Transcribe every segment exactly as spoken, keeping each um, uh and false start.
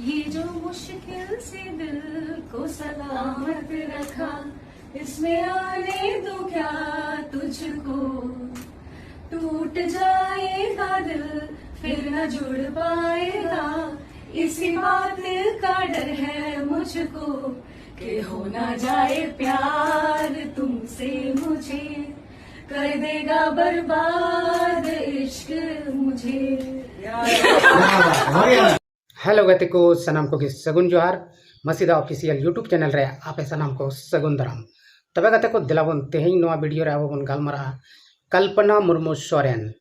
ये जो मुश्किल से दिल को सलामत रखा, इसमें आने दूं क्या तुझको? टूट जाएगा दिल, फिर न जुड़ पाएगा। इसी बात का डर है मुझको कि हो ना जाए प्यार तुमसे मुझे, कर देगा बर्बाद इश्क मुझे। ᱦᱮᱞᱳ ᱜᱟᱛᱮ ᱠᱚ, ᱥᱟᱱᱟᱢ ᱠᱚᱜᱮ ᱥᱟᱹᱜᱩᱱ ᱡᱚᱦᱟᱨ᱾ ᱢᱟᱥᱤᱫᱟ ᱚᱯᱷᱤᱥᱤᱭᱟᱞ YouTube ᱪᱮᱱᱮᱞ ᱨᱮ ᱟᱯᱮ ᱥᱟᱱᱟᱢ ᱠᱚ ᱥᱟᱹᱜᱩᱱ ᱫᱟᱨᱟᱢ᱾ ᱛᱚᱵᱮ ᱜᱟᱛᱮ ᱠᱚ, ᱫᱮᱞᱟ ᱵᱚᱱ ᱛᱮᱦᱮᱧ ᱱᱚᱣᱟ ᱵᱷᱤᱰᱤᱭᱳ ᱨᱮ ᱟᱵᱚ ᱵᱚᱱ ᱜᱟᱞᱢᱟᱨᱟᱜᱼᱟ ᱠᱚᱞᱯᱚᱱᱟ ᱢᱩᱨᱢᱩ ᱥᱚᱨᱮᱱ,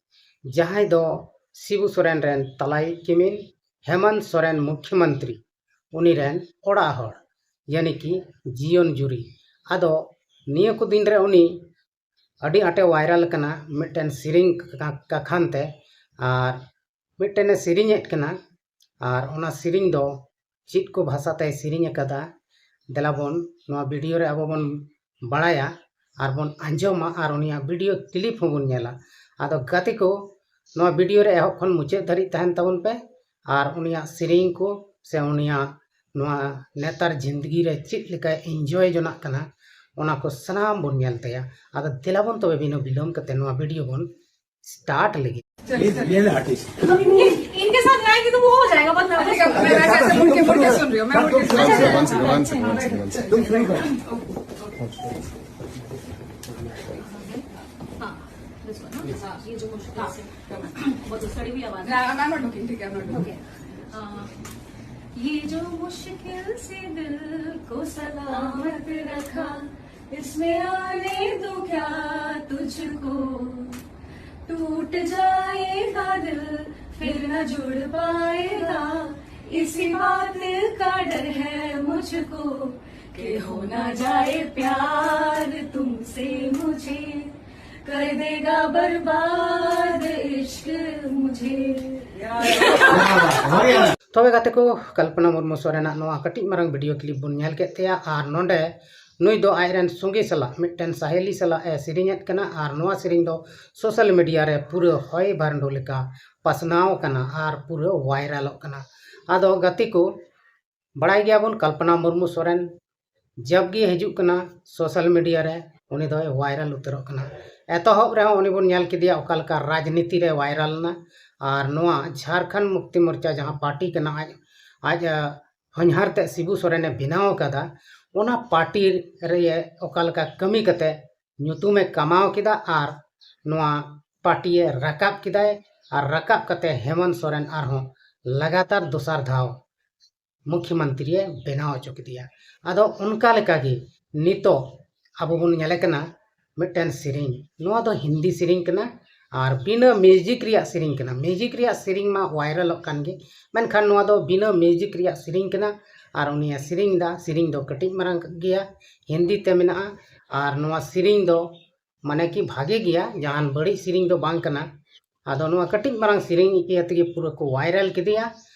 ᱡᱟᱦᱟᱸᱭ ᱫᱚ ᱥᱤᱵᱩ ᱥᱚᱨᱮᱱ ᱨᱮᱱ ᱛᱟᱞᱟᱭᱤᱡ ᱠᱤᱢᱤᱱ, ᱦᱮᱢᱚᱱᱛ ᱥᱚᱨᱮᱱ ᱢᱩᱠᱷᱭᱚᱢᱚᱱᱛᱨᱤ, ᱩᱱᱤ ᱨᱮᱱ ᱚᱲᱟᱜ ᱦᱚᱲ, ᱭᱟᱱᱤ ᱠᱤ ᱡᱤᱭᱚᱱ ᱡᱩᱨᱤ᱾ ᱟᱫᱚ ᱱᱤᱭᱟᱹ ᱠᱚ ᱫᱤᱱ ᱨᱮ ᱩᱱᱤ ᱟᱹᱰᱤ ᱟᱸᱴᱮ ᱵᱷᱟᱭᱨᱟᱞ ᱠᱟᱱᱟ ᱢᱤᱫᱴᱮᱱ ᱥᱮᱨᱮᱧ ᱠᱟ-, ᱠᱟᱠᱷᱟᱱ ᱛᱮ, ᱟᱨ ᱢᱤᱫᱴᱮᱱᱮ ᱥᱮᱨᱮᱧᱮᱫ ᱠᱟᱱᱟ, ᱟᱨ ᱚᱱᱟ ᱥᱮᱨᱮᱧ ᱫᱚ ᱪᱮᱫ ᱠᱚ ᱵᱷᱟᱥᱟ ᱛᱮᱭ ᱥᱮᱨᱮᱧ ᱟᱠᱟᱫᱟ, ᱫᱮᱞᱟ ᱵᱚᱱ ᱱᱚᱣᱟ ᱵᱷᱤᱰᱤᱭᱳ ᱨᱮ ᱟᱵᱚ ᱵᱚᱱ ᱵᱟᱲᱟᱭᱟ ᱟᱨ ᱵᱚᱱ ᱟᱸᱡᱚᱢᱟ ᱟᱨ ᱩᱱᱤᱭᱟᱜ ᱵᱷᱤᱰᱤᱭᱳ ᱠᱞᱤᱯ ᱦᱚᱸᱵᱚᱱ ᱧᱮᱞᱟ᱾ ᱟᱫᱚ ᱜᱟᱛᱮ ᱠᱚ, ᱱᱚᱣᱟ ᱵᱷᱤᱰᱤᱭᱳ ᱨᱮ ᱮᱦᱚᱵ ᱠᱷᱚᱱ ᱢᱩᱪᱟᱹᱫ ᱫᱷᱟᱹᱨᱤᱡ ᱛᱟᱦᱮᱱ ᱛᱟᱵᱚᱱ ᱯᱮ ᱟᱨ ᱩᱱᱤᱭᱟᱜ ᱥᱮᱨᱮᱧ ᱠᱚ ᱥᱮ ᱩᱱᱤᱭᱟᱜ ᱱᱚᱣᱟ ᱱᱮᱛᱟᱨ ᱡᱤᱱᱫᱜᱤ ᱨᱮ ᱪᱮᱫ ᱞᱮᱠᱟᱭ ᱤᱱᱡᱚᱭ ᱡᱚᱱᱟᱜ ᱠᱟᱱᱟ, ᱚᱱᱟ ᱠᱚ ᱥᱟᱱᱟᱢ ᱵᱚᱱ ᱧᱮᱞ ᱛᱟᱭᱟ᱾ ᱟᱫᱚ ᱫᱮᱞᱟ ᱵᱚᱱ ᱛᱚᱵᱮ ᱵᱤᱱᱟᱹ ᱵᱤᱞᱚᱢ ᱠᱟᱛᱮ ᱱᱚᱣᱟ ᱵᱷᱤᱰᱤᱭᱳ ᱵᱚᱱ ᱥᱴᱟᱨᱴ ᱞᱮᱜᱮ᱾ ये ये ले आर्टिस्ट। हम इनके इनके साथ जाएंगे तो वो हो जाएगा, मतलब मैं कैसे मैं कैसे मुड़ के मुड़ के सुन रही हूँ मैं मुड़ के सुन रही हूँ। One second, one second, one second, one second. तुम शुरू करो। हाँ, this one, हाँ, ये जो मुश्किल से बहुत सड़ी हुई आवाज है। I'm not looking, ठीक है, I'm not looking. ये जो मुश्किल से दिल को सलामत रखा, इसमें आने दूं क्या तुझको? टूट जाएगा दिल, फिर न जुड़ पाएगा। इसी बात का डर है मुझको कि हो ना जाए प्यार तुमसे मुझे, कर देगा बर्बाद इश्क मुझे। ᱛᱚᱵᱮ ᱜᱟᱛᱮ ᱠᱚ, ᱠᱚᱞᱯᱚᱱᱟ ᱢᱩᱨᱢᱩ ᱥᱚᱨᱮᱱᱟᱜ ᱱᱚᱣᱟ ᱠᱟᱹᱴᱤᱡ ᱢᱟᱨᱟᱝ ᱵᱷᱤᱰᱤᱭᱳ ᱠᱞᱤᱯ ᱵᱚᱱ ᱧᱮᱞ ᱠᱮᱫ ᱛᱟᱭᱟ, ᱟᱨ ᱱᱚᱰᱮ ᱱᱩᱭ ᱫᱚ ᱟᱡᱨᱮᱱ ᱥᱚᱸᱜᱮ ᱥᱟᱞᱟᱜ, ᱢᱤᱫᱴᱮᱱ ᱥᱟᱦᱮᱞᱤ ᱥᱟᱞᱟᱜ ᱮ ᱥᱮᱨᱮᱧᱮᱫ ᱠᱟᱱᱟ ᱟᱨ ᱱᱚᱣᱟ ᱥᱮᱨᱮᱧ ᱫᱚ social media ᱨᱮ ᱯᱩᱨᱟᱹ ᱦᱚᱭ ᱵᱷᱟᱨᱰᱩ ᱞᱮᱠᱟ ᱯᱟᱥᱱᱟᱣ ᱟᱠᱟᱱᱟ ᱟᱨ ᱯᱩᱨᱟᱹ ᱣᱟᱭᱨᱟᱞᱚᱜ ᱠᱟᱱᱟ᱾ ᱟᱫᱚ ᱜᱟᱛᱮ ᱠᱚ, ᱵᱟᱲᱟᱭ ᱜᱮᱭᱟᱵᱚᱱ ᱠᱚᱞᱯᱚᱱᱟ ᱢᱩᱨᱢᱩ ᱥᱚᱨᱮᱱ ᱡᱟᱵᱜᱮ ᱦᱤᱡᱩᱜ ᱠᱟᱱᱟ social media ᱨᱮ, ᱩᱱᱤ ᱫᱚᱭ ᱣᱟᱭᱨᱟᱞ ᱩᱛᱟᱹᱨᱚᱜ ᱠᱟᱱᱟ᱾ ᱮᱛᱚᱦᱚᱵ ᱨᱮᱦᱚᱸ ᱩᱱᱤ ᱵᱚᱱ ᱧᱮᱞ ᱠᱮᱫᱮᱭᱟ ᱚᱠᱟ ᱞᱮᱠᱟ ᱨᱟᱡᱽᱱᱤᱛᱤ ᱨᱮ ᱣᱟᱭᱨᱟᱞ ᱮᱱᱟ, ᱟᱨ ᱱᱚᱣᱟ ᱡᱷᱟᱨᱠᱷᱚᱸᱰ ᱢᱩᱠᱛᱤ ᱢᱳᱨᱪᱟ ᱡᱟᱦᱟᱸ ᱯᱟᱨᱴᱤ ᱠᱟᱱᱟ, ᱟᱡ ᱟᱡ ᱦᱚᱧᱦᱟᱨ ᱛᱮ ᱥᱤᱵᱩ ᱥᱚᱨᱮᱱᱮ ᱵᱮᱱᱟᱣ ᱟᱠᱟᱫᱟ, ᱚᱱᱟ ᱯᱟᱨᱴᱤ ᱨᱮ ᱚᱠᱟ ᱞᱮᱠᱟ ᱠᱟᱹᱢᱤ ᱠᱟᱛᱮ ᱧᱩᱛᱩᱢᱮ ᱠᱟᱢᱟᱣ ᱠᱮᱫᱟ ᱟᱨ ᱱᱚᱣᱟ ᱯᱟᱨᱴᱤᱭᱮ ᱨᱟᱠᱟᱵ ᱠᱮᱫᱟᱭ᱾ ᱟᱨ ᱨᱟᱠᱟᱵ ᱠᱟᱛᱮ ᱦᱮᱢᱚᱱᱛ ᱥᱚᱨᱮᱱ ᱟᱨᱦᱚᱸ ᱞᱟᱜᱟᱛᱟᱨ ᱫᱚᱥᱟᱨ ᱫᱷᱟᱣ ᱢᱩᱠᱷᱭᱚᱢᱚᱱᱛᱨᱤᱭᱮ ᱵᱮᱱᱟᱣ ᱦᱚᱪᱚ ᱠᱮᱫᱮᱭᱟ᱾ ᱟᱫᱚ ᱚᱱᱠᱟ ᱞᱮᱠᱟᱜᱮ ᱱᱤᱛᱚᱜ ᱟᱵᱚ ᱵᱚᱱ ᱧᱮᱞᱮ ᱠᱟᱱᱟ ᱢᱤᱫᱴᱮᱱ ᱥᱮᱨᱮᱧ, ᱱᱚᱣᱟ ᱫᱚ ᱦᱤᱱᱫᱤ ᱥᱮᱨᱮᱧ ᱠᱟᱱᱟ ᱟᱨ ᱵᱤᱱᱟᱹ ᱢᱤᱣᱡᱤᱠ ᱨᱮᱭᱟᱜ ᱥᱮᱨᱮᱧ ᱠᱟᱱᱟ᱾ ᱢᱤᱣᱡᱤᱠ ᱨᱮᱭᱟᱜ ᱥᱮᱨᱮᱧ ᱢᱟ ᱣᱟᱭᱨᱟᱞᱚᱜ ᱠᱟᱱ ᱜᱮ, ᱢᱮᱱᱠᱷᱟᱱ ᱱᱚᱣᱟ ᱫᱚ ᱵᱤᱱᱟᱹ ᱢᱤᱣᱡᱤᱠ ᱨᱮᱭᱟᱜ ᱥᱮᱨᱮᱧ ᱠᱟᱱᱟ᱾ ᱟᱨ ᱩᱱᱤᱭᱟᱜ ᱥᱮᱨᱮᱧ ᱫᱟ, ᱥᱮᱨᱮᱧ ᱫᱚ ᱠᱟᱹᱴᱤᱡ ᱢᱟᱨᱟᱝ ᱜᱮᱭᱟ, ᱦᱤᱱᱫᱤ ᱛᱮ ᱢᱮᱱᱟᱜᱼᱟ᱾ ᱟᱨ ᱱᱚᱣᱟ ᱥᱮᱨᱮᱧ ᱫᱚ ᱢᱟᱱᱮ ᱠᱤ ᱵᱷᱟᱜᱮ ᱜᱮᱭᱟ, ᱡᱟᱦᱟᱱ ᱵᱟᱹᱲᱤᱡ ᱥᱮᱨᱮᱧ ᱫᱚ ᱵᱟᱝ ᱠᱟᱱᱟ᱾ ᱟᱫᱚ ᱱᱚᱣᱟ ᱠᱟᱹᱴᱤᱡ ᱢᱟᱨᱟᱝ ᱥᱮᱨᱮᱧ ᱤᱭᱟᱹ ᱛᱮᱜᱮ ᱯᱩᱨᱟᱹ ᱠᱚ ᱣᱟᱭᱨᱟᱞ ᱠᱮᱫᱮᱭᱟ᱾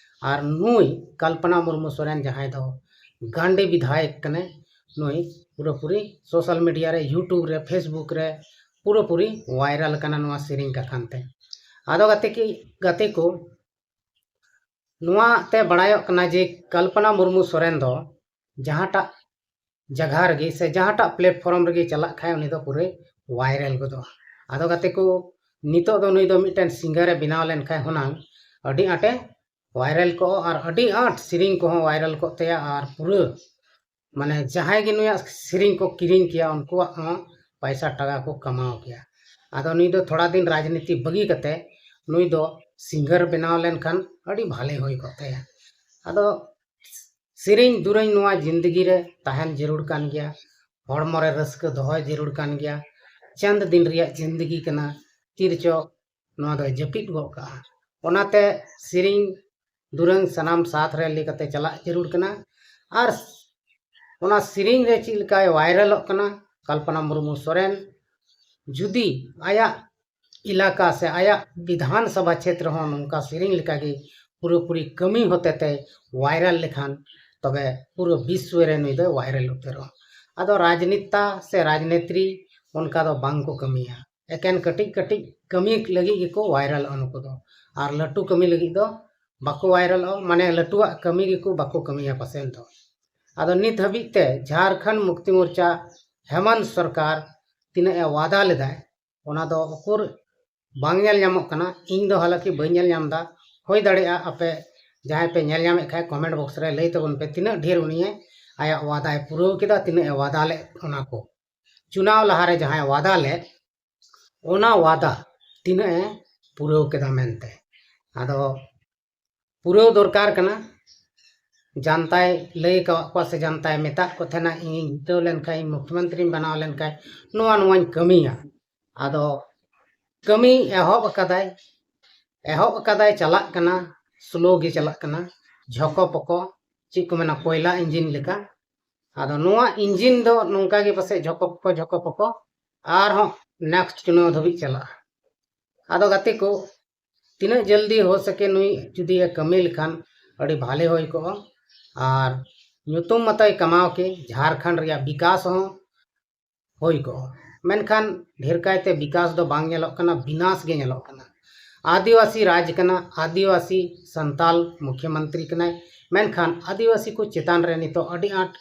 ᱟᱨ ᱱᱩᱭ ᱠᱚᱞᱯᱚᱱᱟ ᱢᱩᱨᱢᱩ ᱥᱚᱨᱮᱱ, ᱡᱟᱦᱟᱸᱭ ᱫᱚ ᱜᱟᱱᱰᱤ ᱵᱤᱫᱷᱟᱭᱚᱠ ᱠᱟᱱᱟᱭ, ᱱᱩᱭ ᱯᱩᱨᱟᱹᱯᱩᱨᱤ social media ᱨᱮ, YouTube ᱨᱮ, Facebook ᱨᱮ ᱯᱩᱨᱟᱹᱯᱩᱨᱤ ᱣᱟᱭᱨᱟᱞ ᱠᱟᱱᱟ ᱱᱚᱣᱟ ᱥᱮᱨᱮᱧ ᱠᱟᱠᱷᱟᱱ ᱛᱮ᱾ ᱟᱫᱚ ᱜᱟᱛᱮ ᱠᱤ ᱜᱟᱛᱮ ᱠᱚ, ᱱᱚᱣᱟ ᱛᱮ ᱵᱟᱲᱟᱭᱚᱜ ᱠᱟᱱᱟ ᱡᱮ ᱠᱚᱞᱯᱚᱱᱟ ᱢᱩᱨᱢᱩ ᱥᱚᱨᱮᱱ ᱫᱚ ᱡᱟᱦᱟᱸᱴᱟᱜ ᱡᱟᱭᱜᱟ ᱨᱮᱜᱮ ᱥᱮ ᱡᱟᱦᱟᱸᱴᱟᱜ platform ᱨᱮᱜᱮ ᱪᱟᱞᱟᱜ ᱠᱷᱟᱡ ᱩᱱᱤ ᱫᱚ ᱯᱩᱨᱟᱹᱭ ᱣᱟᱭᱨᱟᱞ ᱜᱚᱫᱚᱜᱼᱟ᱾ ᱟᱫᱚ ᱜᱟᱛᱮ ᱠᱚ, ᱱᱤᱛᱚᱜ ᱫᱚ ᱱᱩᱭ ᱫᱚ ᱢᱤᱫᱴᱮᱱ ᱥᱤᱝᱜᱟᱨᱮ ᱵᱮᱱᱟᱣ ᱞᱮᱱᱠᱷᱟᱡ ᱦᱩᱱᱟᱝ ᱟᱹᱰᱤ ᱟᱸᱴᱮ ᱣᱟᱭᱨᱟᱞ ᱠᱚᱜᱼᱟ ᱟᱨ ᱟᱹᱰᱤ ᱟᱸᱴ ᱥᱮᱨᱮᱧ ᱠᱚᱦᱚᱸ ᱣᱟᱭᱨᱟᱞ ᱠᱚᱜ ᱛᱟᱭᱟ ᱟᱨ ᱯᱩᱨᱟᱹ ᱢᱟᱱᱮ ᱡᱟᱦᱟᱸᱭ ᱜᱮ ᱱᱩᱭᱟᱜ ᱥᱮᱨᱮᱧ ᱠᱚ ᱠᱤᱨᱤᱧ ᱠᱮᱭᱟ ᱩᱱᱠᱩᱣᱟᱜ ᱦᱚᱸ ᱯᱟᱭᱥᱟ ᱴᱟᱠᱟ ᱠᱚ ᱠᱟᱢᱟᱣ ᱠᱮᱭᱟ᱾ ᱟᱫᱚ ᱱᱩᱭ ᱫᱚ ᱛᱷᱚᱲᱟ ᱫᱤᱱ ᱨᱟᱡᱽᱱᱤᱛᱤ ᱵᱟᱹᱜᱤ ᱠᱟᱛᱮ ᱱᱩᱭ ᱫᱚ ᱥᱤᱝᱜᱟᱨ ᱵᱮᱱᱟᱣ ᱞᱮᱱᱠᱷᱟᱱ ᱟᱹᱰᱤ ᱵᱷᱟᱞᱮ ᱦᱩᱭ ᱠᱚᱜ ᱛᱟᱭᱟ᱾ ᱟᱫᱚ ᱥᱮᱨᱮᱧ ᱫᱩᱨᱟᱹᱝ ᱱᱚᱣᱟ ᱡᱤᱱᱫᱮᱜᱤ ᱨᱮ ᱛᱟᱦᱮᱱ ᱡᱟᱹᱨᱩᱲ ᱠᱟᱱ ᱜᱮᱭᱟ, ᱦᱚᱲᱢᱚ ᱨᱮ ᱨᱟᱹᱥᱠᱟᱹ ᱫᱚᱦᱚᱭ ᱡᱟᱹᱨᱩᱲ ᱠᱟᱱ ᱜᱮᱭᱟ᱾ ᱪᱟᱸᱫ ᱫᱤᱱ ᱨᱮᱭᱟᱜ ᱡᱤᱱᱫᱮᱜᱤ ᱠᱟᱱᱟ, ᱛᱤᱨᱪᱚ ᱱᱚᱣᱟ ᱫᱚᱭ ᱡᱟᱹᱯᱤᱫ ᱜᱚᱫ ᱠᱟᱜᱼᱟ᱾ ᱚᱱᱟᱛᱮ ᱥᱮᱨᱮᱧ ᱫᱩᱨᱟᱹᱝ ᱥᱟᱱᱟᱢ ᱥᱟᱛ ᱨᱮ ᱞᱟᱹᱭ ᱠᱟᱛᱮ ᱪᱟᱞᱟᱜ ᱡᱟᱹᱨᱩᱲ ᱠᱟᱱᱟ᱾ ᱟᱨ ᱚᱱᱟ ᱥᱮᱨᱮᱧ ᱨᱮ ᱪᱮᱫ ᱞᱮᱠᱟᱭ ᱣᱟᱭᱨᱟᱞᱚᱜ ᱠᱟᱱᱟ ᱠᱚᱞᱯᱚᱱᱟ ᱢᱩᱨᱢᱩ ᱥᱚᱨᱮᱱ, ᱡᱩᱫᱤ ᱟᱭᱟᱜ ᱮᱞᱟᱠᱟ ᱥᱮ ᱟᱭᱟᱜ ᱵᱤᱫᱷᱟᱱ ᱥᱚᱵᱷᱟ ᱪᱷᱮᱛᱨᱚ ᱦᱚᱸ ᱱᱚᱝᱠᱟ ᱥᱮᱨᱮᱧ ᱞᱮᱠᱟᱜᱮ ᱯᱩᱨᱟᱹᱯᱩᱨᱤ ᱠᱟᱹᱢᱤ ᱦᱚᱛᱮᱛᱮ ᱣᱟᱭᱨᱟᱞ ᱞᱮᱠᱷᱟᱱ, ᱛᱚᱵᱮ ᱯᱩᱨᱟᱹ ᱵᱤᱥᱣᱚ ᱨᱮ ᱱᱩᱭ ᱫᱚᱭ ᱣᱟᱭᱨᱟᱞ ᱩᱛᱟᱹᱨᱚᱜᱼᱟ᱾ ᱟᱫᱚ ᱨᱟᱡᱽᱱᱮᱛᱟ ᱥᱮ ᱨᱟᱡᱽᱱᱮᱛᱨᱤ ᱚᱱᱠᱟ ᱫᱚ ᱵᱟᱝ ᱠᱚ ᱠᱟᱹᱢᱤᱭᱟ᱾ ᱮᱠᱮᱱ ᱠᱟᱹᱴᱤᱡ ᱠᱟᱹᱴᱤᱡ ᱠᱟᱹᱢᱤ ᱞᱟᱹᱜᱤᱫ ᱜᱮᱠᱚ ᱵᱷᱟᱭᱨᱟᱞᱚᱜᱼᱟ ᱱᱩᱠᱩ ᱫᱚ, ᱟᱨ ᱞᱟᱹᱴᱩ ᱠᱟᱹᱢᱤ ᱞᱟᱹᱜᱤᱫ ᱫᱚ ᱵᱟᱠᱚ ᱵᱷᱟᱭᱨᱟᱞᱚᱜᱼᱟ, ᱢᱟᱱᱮ ᱞᱟᱹᱴᱩᱣᱟᱜ ᱠᱟᱹᱢᱤ ᱜᱮᱠᱚ ᱵᱟᱠᱚ ᱠᱟᱹᱢᱤᱭᱟ ᱯᱟᱥᱮᱡ ᱫᱚ᱾ ᱟᱫᱚ ᱱᱤᱛ ᱦᱟᱹᱵᱤᱡ ᱛᱮ ᱡᱷᱟᱲᱠᱷᱚᱸᱰ ᱢᱩᱠᱛᱤ ᱢᱳᱨᱪᱟ ᱦᱮᱢᱟᱱᱛ ᱥᱚᱨᱠᱟᱨ ᱛᱤᱱᱟᱹᱜ ᱮ ᱣᱟᱫᱟ ᱞᱮᱫᱟᱭ, ᱚᱱᱟ ᱫᱚ ᱩᱠᱩᱨ ᱵᱟᱝ ᱧᱮᱞ ᱧᱟᱢᱚᱜ ᱠᱟᱱᱟ᱾ ᱤᱧ ᱫᱚ ᱦᱟᱞᱟᱠᱤ ᱵᱟᱹᱧ ᱧᱮᱞ ᱧᱟᱢ ᱮᱫᱟ, ᱦᱩᱭ ᱫᱟᱲᱮᱭᱟᱜᱼᱟ ᱟᱯᱮ ᱡᱟᱦᱟᱸᱭ ᱯᱮ ᱧᱮᱞ ᱧᱟᱢᱮᱫ ᱠᱷᱟᱡ comment box ᱨᱮ ᱞᱟᱹᱭ ᱛᱟᱵᱚᱱ ᱯᱮ ᱛᱤᱱᱟᱹᱜ ᱰᱷᱮᱨ ᱩᱱᱤᱭᱮ ᱟᱭᱟᱜ ᱣᱟᱫᱟᱭ ᱯᱩᱨᱟᱹᱣ ᱠᱮᱫᱟ, ᱛᱤᱱᱟᱹᱜ ᱮ ᱣᱟᱫᱟ ᱞᱮᱫ ᱚᱱᱟ ᱠᱚ᱾ ᱪᱩᱱᱟᱣ ᱞᱟᱦᱟᱨᱮ ᱡᱟᱦᱟᱸᱭ ᱣᱟᱫᱟ ᱞᱮᱫ, ᱚᱱᱟ ᱣᱟᱫᱟ ᱛᱤᱱᱟᱹᱜ ᱮ ᱯᱩᱨᱟᱹᱣ ᱠᱮᱫᱟ ᱢᱮᱱᱛᱮ᱾ ᱟᱫᱚ ᱯᱩᱨᱟᱹᱣ ᱫᱚᱨᱠᱟᱨ ᱠᱟᱱᱟ᱾ ᱡᱟᱱᱛᱟᱭ ᱞᱟᱹᱭ ᱟᱠᱟᱫ ᱠᱚᱣᱟ ᱥᱮ ᱡᱟᱱᱛᱟᱭ ᱢᱮᱛᱟᱫ ᱠᱚ ᱛᱟᱦᱮᱱᱟ, ᱤᱧᱤᱧ ᱡᱤᱛᱟᱹᱣ ᱞᱮᱱᱠᱷᱟᱱ, ᱤᱧ ᱢᱩᱠᱷᱭᱚᱢᱚᱱᱛᱨᱤᱧ ᱵᱮᱱᱟᱣ ᱞᱮᱱᱠᱷᱟᱱ ᱱᱚᱣᱟ ᱱᱚᱣᱟᱧ ᱠᱟᱹᱢᱤᱭᱟ᱾ ᱟᱫᱚ ᱠᱟᱹᱢᱤ ᱮᱦᱚᱵ ᱟᱠᱟᱫᱟᱭ, ᱮᱦᱚᱵ ᱟᱠᱟᱫᱟᱭ, ᱪᱟᱞᱟᱜ ᱠᱟᱱᱟ, slow ᱜᱮ ᱪᱟᱞᱟᱜ ᱠᱟᱱᱟ, ᱡᱷᱚᱠᱚ ᱯᱚᱠᱚ, ᱪᱮᱫ ᱠᱚ ᱢᱮᱱᱟ, ᱠᱚᱭᱞᱟ engine ᱞᱮᱠᱟ᱾ ᱟᱫᱚ ᱱᱚᱣᱟ engine ᱫᱚ ᱱᱚᱝᱠᱟ ᱜᱮ ᱯᱟᱥᱮᱡ ᱡᱷᱚᱠᱚ ᱯᱚᱠᱚ, ᱡᱷᱚᱠᱚ ᱯᱚᱠᱚ ᱟᱨᱦᱚᱸ next ᱪᱩᱱᱟᱹᱣ ᱫᱷᱟᱹᱵᱤᱡ ᱪᱟᱞᱟᱜᱼᱟ᱾ ᱟᱫᱚ ᱜᱟᱛᱮ ᱠᱚ, ᱛᱤᱱᱟᱹᱜ ᱡᱚᱞᱫᱤ ᱦᱳ ᱥᱟᱠᱮ ᱱᱩᱭ ᱡᱩᱫᱤ ᱮ ᱠᱟᱹᱢᱤ ᱞᱮᱠᱷᱟᱱ ᱟᱹᱰᱤ ᱵᱷᱟᱞᱮ ᱦᱩᱭ ᱠᱚᱜᱼᱟ᱾ ᱟᱨ ᱧᱩᱛᱩᱢ ᱢᱟᱛᱚᱭ ᱠᱟᱢᱟᱣ ᱠᱮ, ᱡᱷᱟᱲᱠᱷᱚᱸᱰ ᱨᱮᱭᱟᱜ ᱵᱤᱠᱟᱥ ᱦᱚᱸ ᱦᱩᱭ ᱠᱚᱜᱼᱟ᱾ ᱢᱮᱱᱠᱷᱟᱱ ᱰᱷᱮᱨ ᱠᱟᱭᱛᱮ ᱵᱤᱠᱟᱥ ᱫᱚ ᱵᱟᱝ ᱧᱮᱞᱚᱜ ᱠᱟᱱᱟ, ᱵᱤᱱᱟᱥ ᱜᱮ ᱧᱮᱞᱚᱜ ᱠᱟᱱᱟ᱾ ᱟᱹᱫᱤᱵᱟᱹᱥᱤ ᱨᱟᱡᱽ ᱠᱟᱱᱟ, ᱟᱹᱫᱤᱵᱟᱹᱥᱤ ᱥᱟᱱᱛᱟᱞ ᱢᱩᱠᱷᱭᱚᱢᱚᱱᱛᱨᱤ ᱠᱟᱱᱟᱭ, ᱢᱮᱱᱠᱷᱟᱱ ᱟᱹᱫᱤᱵᱟᱹᱥᱤ ᱠᱚ ᱪᱮᱛᱟᱱ ᱨᱮ ᱱᱤᱛᱚᱜ ᱟᱹᱰᱤ ᱟᱸᱴ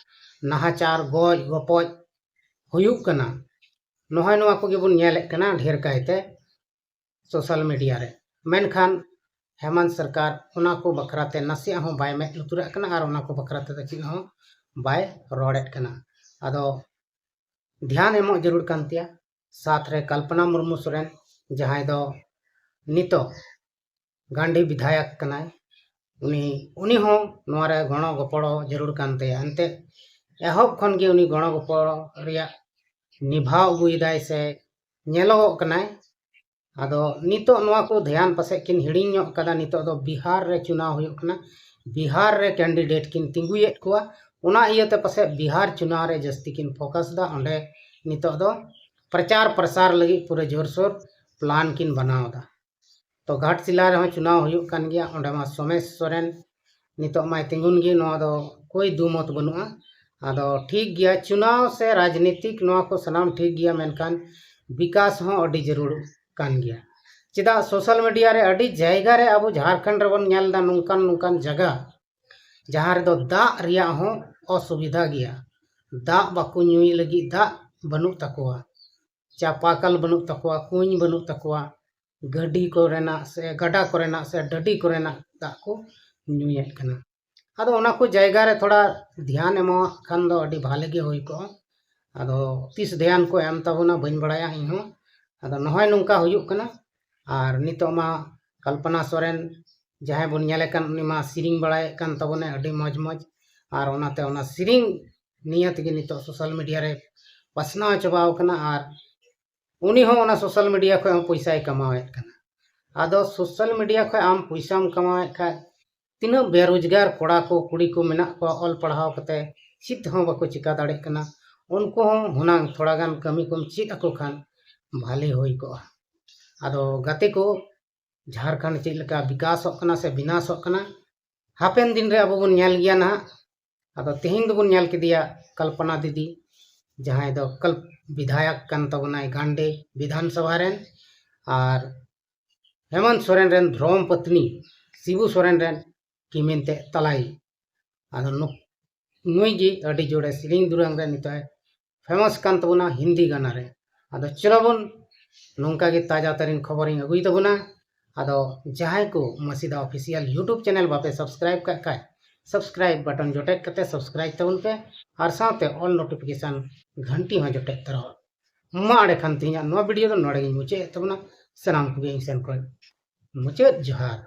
ᱱᱟᱦᱟᱪᱟᱨ, ᱜᱚᱡ ᱜᱚᱯᱚᱡ ᱦᱩᱭᱩᱜ ᱠᱟᱱᱟ᱾ ᱱᱚᱜᱼᱚᱭ ᱱᱚᱣᱟ ᱠᱚᱜᱮ ᱵᱚᱱ ᱧᱮᱞᱮᱫ ᱠᱟᱱᱟ ᱰᱷᱮᱨ ᱠᱟᱭᱛᱮ social media ᱨᱮ᱾ ᱢᱮᱱᱠᱷᱟᱱ ᱦᱮᱢᱟᱱᱛ ᱥᱚᱨᱠᱟᱨ ᱚᱱᱟ ᱠᱚ ᱵᱟᱠᱷᱨᱟ ᱛᱮ ᱱᱟᱥᱮᱭᱟᱜ ᱦᱚᱸ ᱵᱟᱭ ᱢᱮᱫ ᱞᱩᱛᱩᱨᱟᱜ ᱠᱟᱱᱟ ᱟᱨ ᱚᱱᱟ ᱠᱚ ᱵᱟᱠᱷᱨᱟ ᱛᱮᱫᱚ ᱪᱮᱫ ᱦᱚᱸ ᱵᱟᱭ ᱨᱚᱲᱮᱫ ᱠᱟᱱᱟ᱾ ᱟᱫᱚ ᱫᱷᱮᱭᱟᱱ ᱮᱢᱚᱜ ᱡᱟᱹᱨᱩᱲ ᱠᱟᱱ ᱛᱟᱭᱟ᱾ ᱥᱟᱛ ᱨᱮ ᱠᱚᱞᱯᱚᱱᱟ ᱢᱩᱨᱢᱩ ᱥᱚᱨᱮᱱ, ᱡᱟᱦᱟᱸᱭ ᱫᱚ ᱱᱤᱛᱚᱜ ᱜᱟᱱᱰᱤ ᱵᱤᱫᱷᱟᱭᱚᱠ ᱠᱟᱱᱟᱭ, ᱩᱱᱤ, ᱩᱱᱤ ᱦᱚᱸ ᱱᱚᱣᱟ ᱨᱮ ᱜᱚᱲᱚ ᱜᱚᱯᱚᱲᱚ ᱡᱟᱹᱨᱩᱲ ᱠᱟᱱ ᱛᱟᱭᱟ᱾ ᱮᱱᱛᱮᱫ ᱮᱦᱚᱵ ᱠᱷᱚᱱ ᱜᱮ ᱩᱱᱤ ᱜᱚᱲᱚ ᱜᱚᱯᱚᱲᱚ ᱨᱮᱭᱟᱜ ᱱᱤᱵᱷᱟᱣ ᱟᱹᱜᱩᱭᱮᱫᱟᱭ ᱥᱮ ᱧᱮᱞᱚᱜᱚᱜ ᱠᱟᱱᱟᱭ᱾ ᱟᱫᱚ ᱱᱤᱛᱚᱜ ᱱᱚᱣᱟ ᱠᱚ ᱫᱷᱮᱭᱟᱱ ᱯᱟᱥᱮᱡ ᱠᱤᱱ ᱦᱤᱲᱤᱧ ᱧᱚᱜ ᱠᱟᱫᱟ᱾ ᱱᱤᱛᱚᱜ ᱫᱚ ᱵᱤᱦᱟᱨ ᱨᱮ ᱪᱩᱱᱟᱣ ᱦᱩᱭᱩᱜ ᱠᱟᱱᱟ, ᱵᱤᱦᱟᱨ ᱨᱮ candidate ᱠᱤᱱ ᱛᱤᱸᱜᱩᱭᱮᱫ ᱠᱚᱣᱟ, ᱚᱱᱟ ᱤᱭᱟᱹᱛᱮ ᱯᱟᱥᱮᱡ ᱵᱤᱦᱟᱨ ᱪᱩᱱᱟᱣ ᱨᱮ ᱡᱟᱹᱥᱛᱤ ᱠᱤᱱ focus ᱫᱟ᱾ ᱚᱸᱰᱮ ᱱᱤᱛᱚᱜ ᱫᱚ ᱯᱨᱚᱪᱟᱨ ᱯᱨᱚᱥᱟᱨ ᱞᱟᱹᱜᱤᱫ ᱯᱩᱨᱟᱹ ᱡᱳᱨᱥᱳᱨ plan ᱠᱤᱱ ᱵᱮᱱᱟᱣ ᱫᱟ᱾ ᱛᱚ ᱜᱷᱟᱴᱥᱤᱞᱟ ᱨᱮᱦᱚᱸ ᱪᱩᱱᱟᱣ ᱦᱩᱭᱩᱜ ᱠᱟᱱ ᱜᱮᱭᱟ, ᱚᱸᱰᱮ ᱢᱟ ᱥᱳᱢᱮᱥ ᱥᱚᱨᱮᱱ ᱱᱤᱛᱚᱜ ᱢᱟᱭ ᱛᱤᱸᱜᱩᱱ ᱜᱮ, ᱱᱚᱣᱟ ᱫᱚ ᱠᱳᱭ ᱫᱩ ᱢᱚᱛ ᱵᱟᱹᱱᱩᱜᱼᱟ᱾ ᱟᱫᱚ ᱴᱷᱤᱠ ᱜᱮᱭᱟ, ᱪᱩᱱᱟᱣ ᱥᱮ ᱨᱟᱡᱽᱱᱤᱛᱤᱠ ᱱᱚᱣᱟ ᱠᱚ ᱥᱟᱱᱟᱢ ᱴᱷᱤᱠ ᱜᱮᱭᱟ, ᱢᱮᱱᱠᱷᱟᱱ ᱵᱤᱠᱟᱥ ᱦᱚᱸ ᱟᱹᱰᱤ ᱡᱟᱹᱨᱩᱲ ᱠᱟᱱ ᱜᱮᱭᱟ᱾ ᱪᱮᱫᱟᱜ social media ᱨᱮ ᱟᱹᱰᱤ ᱡᱟᱭᱜᱟ ᱨᱮ ᱟᱵᱚ ᱡᱷᱟᱲᱠᱷᱚᱸᱰ ᱨᱮᱵᱚᱱ ᱧᱮᱞ ᱮᱫᱟ ᱱᱚᱝᱠᱟᱱ ᱱᱚᱝᱠᱟᱱ ᱡᱟᱭᱜᱟ, ᱡᱟᱦᱟᱸ ᱨᱮᱫᱚ ᱫᱟᱜ ᱨᱮᱭᱟᱜ ᱦᱚᱸ ᱚᱥᱩᱵᱤᱫᱷᱟ ᱜᱮᱭᱟ᱾ ᱫᱟᱜ ᱵᱟᱠᱚ ᱧᱩᱭ ᱞᱟᱹᱜᱤᱫ ᱫᱟᱜ ᱵᱟᱹᱱᱩᱜ ᱛᱟᱠᱚᱣᱟ, ᱪᱟᱯᱟᱠᱟᱞ ᱵᱟᱹᱱᱩᱜ ᱛᱟᱠᱚᱣᱟ, ᱠᱩᱧ ᱵᱟᱹᱱᱩᱜ ᱛᱟᱠᱚᱣᱟ, ᱜᱟᱹᱰᱤ ᱠᱚᱨᱮᱱᱟᱜ ᱥᱮ ᱜᱟᱰᱟ ᱠᱚᱨᱮᱱᱟᱜ ᱥᱮ ᱰᱟᱹᱰᱤ ᱠᱚᱨᱮᱱᱟᱜ ᱫᱟᱜ ᱠᱚ ᱧᱩᱭᱮᱫ ᱠᱟᱱᱟ᱾ ᱟᱫᱚ ᱚᱱᱟ ᱠᱚ ᱡᱟᱭᱜᱟ ᱨᱮ ᱛᱷᱚᱲᱟ ᱫᱷᱮᱭᱟᱱ ᱮᱢᱚᱜ ᱠᱷᱟᱱ ᱫᱚ ᱟᱹᱰᱤ ᱵᱷᱟᱞᱮ ᱜᱮ ᱦᱩᱭ ᱠᱚᱜᱼᱟ᱾ ᱟᱫᱚ ᱛᱤᱥ ᱫᱷᱮᱭᱟᱱ ᱠᱚ ᱮᱢ ᱛᱟᱵᱚᱱᱟ ᱵᱟᱹᱧ ᱵᱟᱲᱟᱭᱟ ᱤᱧ ᱦᱚᱸ᱾ ᱟᱫᱚ ᱱᱚᱜᱼᱚᱭ ᱱᱚᱝᱠᱟ ᱦᱩᱭᱩᱜ ᱠᱟᱱᱟ᱾ ᱟᱨ ᱱᱤᱛᱚᱜ ᱢᱟ ᱠᱚᱞᱯᱚᱱᱟ ᱥᱚᱨᱮᱱ ᱡᱟᱦᱟᱸᱭ ᱵᱚᱱ ᱧᱮᱞᱮ ᱠᱟᱱ, ᱩᱱᱤ ᱢᱟ ᱥᱮᱨᱮᱧ ᱵᱟᱲᱟᱭᱮᱫ ᱠᱟᱱ ᱛᱟᱵᱚᱱᱟᱭ ᱟᱹᱰᱤ ᱢᱚᱡᱽ ᱢᱚᱡᱽ᱾ ᱟᱨ ᱚᱱᱟᱛᱮ ᱚᱱᱟ ᱥᱮᱨᱮᱧ ᱱᱤᱭᱟᱹ ᱛᱮᱜᱮ ᱱᱤᱛᱚᱜ social media ᱨᱮ ᱯᱟᱥᱱᱟᱣ ᱪᱟᱵᱟᱣ ᱠᱟᱱᱟ᱾ ᱟᱨ ᱩᱱᱤ ᱦᱚᱸ ᱚᱱᱟ social media ᱠᱷᱚᱱ ᱦᱚᱸ ᱯᱚᱭᱥᱟᱭ ᱠᱟᱢᱟᱣᱮᱫ ᱠᱟᱱᱟ᱾ ᱟᱫᱚ social media ᱠᱷᱚᱱ ᱟᱢ ᱯᱚᱭᱥᱟᱢ ᱠᱟᱢᱟᱣᱮᱫ ᱠᱷᱟᱡ, ᱛᱤᱱᱟᱹᱜ ᱵᱮᱨᱳᱡᱽᱜᱟᱨ ᱠᱚᱲᱟ ᱠᱚ ᱠᱩᱲᱤ ᱠᱚ ᱢᱮᱱᱟᱜ ᱠᱚᱣᱟ, ᱚᱞ ᱯᱟᱲᱦᱟᱣ ᱠᱟᱛᱮ ᱪᱮᱫ ᱦᱚᱸ ᱵᱟᱠᱚ ᱪᱤᱠᱟ ᱫᱟᱲᱮᱭᱟᱜ ᱠᱟᱱᱟ᱾ ᱩᱱᱠᱩ ᱦᱚᱸ ᱦᱩᱱᱟᱝ ᱛᱷᱚᱲᱟ ᱜᱟᱱ ᱠᱟᱹᱢᱤ ᱠᱚᱢ ᱪᱮᱫ ᱟᱠᱚ ᱠᱷᱟᱱ ᱵᱷᱟᱞᱮ ᱦᱩᱭ ᱠᱚᱜᱼᱟ᱾ ᱟᱫᱚ ᱜᱟᱛᱮ ᱠᱚ, ᱡᱷᱟᱲᱠᱷᱚᱸᱰ ᱪᱮᱫ ᱞᱮᱠᱟ ᱵᱤᱠᱟᱥᱚᱜ ᱠᱟᱱᱟ ᱥᱮ ᱵᱤᱱᱟᱥᱚᱜ ᱠᱟᱱᱟ, ᱦᱟᱯᱮᱱ ᱫᱤᱱ ᱨᱮ ᱟᱵᱚ ᱵᱚᱱ ᱧᱮᱞ ᱜᱮᱭᱟ ᱱᱟᱦᱟᱜ᱾ ᱟᱫᱚ ᱛᱮᱦᱮᱧ ᱫᱚᱵᱚᱱ ᱧᱮᱞ ᱠᱮᱫᱮᱭᱟ ᱠᱚᱞᱯᱚᱱᱟ ᱫᱤᱫᱤ, ᱡᱟᱦᱟᱸᱭ ᱫᱚ ᱠᱚᱞᱯ-, ᱵᱤᱫᱷᱟᱭᱚᱠ ᱠᱟᱱ ᱛᱟᱵᱚᱱᱟᱭ ᱜᱟᱱᱰᱮ ᱵᱤᱫᱷᱟᱱ ᱥᱚᱵᱷᱟ ᱨᱮᱱ, ᱟᱨ ᱦᱮᱢᱚᱱᱛ ᱥᱚᱨᱮᱱ ᱨᱮᱱ ᱫᱷᱚᱨᱚᱢ ᱯᱚᱛᱱᱤ, ᱥᱤᱵᱩ ᱥᱚᱨᱮᱱ ᱨᱮᱱ ᱠᱤᱢᱤᱱ ᱛᱮ ᱛᱟᱞᱟᱭᱤᱡ᱾ ᱟᱫᱚ ᱱᱩ-, ᱱᱩᱭ ᱜᱮ ᱟᱹᱰᱤ ᱡᱳᱨᱮ ᱥᱮᱨᱮᱧ ᱫᱩᱨᱟᱹᱝ ᱨᱮ ᱱᱤᱛᱚᱜ ᱮ famous ᱠᱟᱱ ᱛᱟᱵᱚᱱᱟ ᱦᱤᱱᱫᱤ ᱜᱟᱱᱟ ᱨᱮ᱾ ᱟᱫᱚ ᱪᱚᱞᱚ ᱵᱚᱱ ᱱᱚᱝᱠᱟ ᱜᱮ ᱛᱟᱡᱟ ᱛᱟᱨᱤᱱ ᱠᱷᱚᱵᱚᱨᱤᱧ ᱟᱹᱜᱩᱭ ᱛᱟᱵᱚᱱᱟ᱾ ᱟᱫᱚ ᱡᱟᱦᱟᱸᱭ ᱠᱚ ᱢᱟᱹᱥᱤᱫᱟ Official YouTube channel ᱵᱟᱯᱮ subscribe ᱠᱟᱜ ᱠᱷᱟᱡ, subscribe button ᱡᱚᱴᱮᱫ ᱠᱟᱛᱮ subscribe ᱛᱟᱵᱚᱱ ᱯᱮ ᱟᱨ ᱥᱟᱶᱛᱮ all notification ᱜᱷᱟᱱᱴᱤ ᱦᱚᱸ ᱡᱚᱴᱮᱫ ᱛᱟᱨᱟᱣᱟ᱾ ᱢᱟ ᱮᱸᱰᱮᱠᱷᱟᱱ ᱛᱮᱦᱮᱧᱟᱜ ᱱᱚᱣᱟ video ᱫᱚ ᱱᱚᱰᱮ ᱜᱤᱧ ᱢᱩᱪᱟᱹᱫ ᱮᱫ ᱛᱟᱵᱚᱱᱟ᱾ ᱥᱟᱱᱟᱢ ᱠᱚᱜᱮ ᱤᱧ ᱥᱮᱱ ᱠᱷᱚᱱ ᱢᱩᱪᱟᱹᱫ ᱡᱚᱦᱟᱨ᱾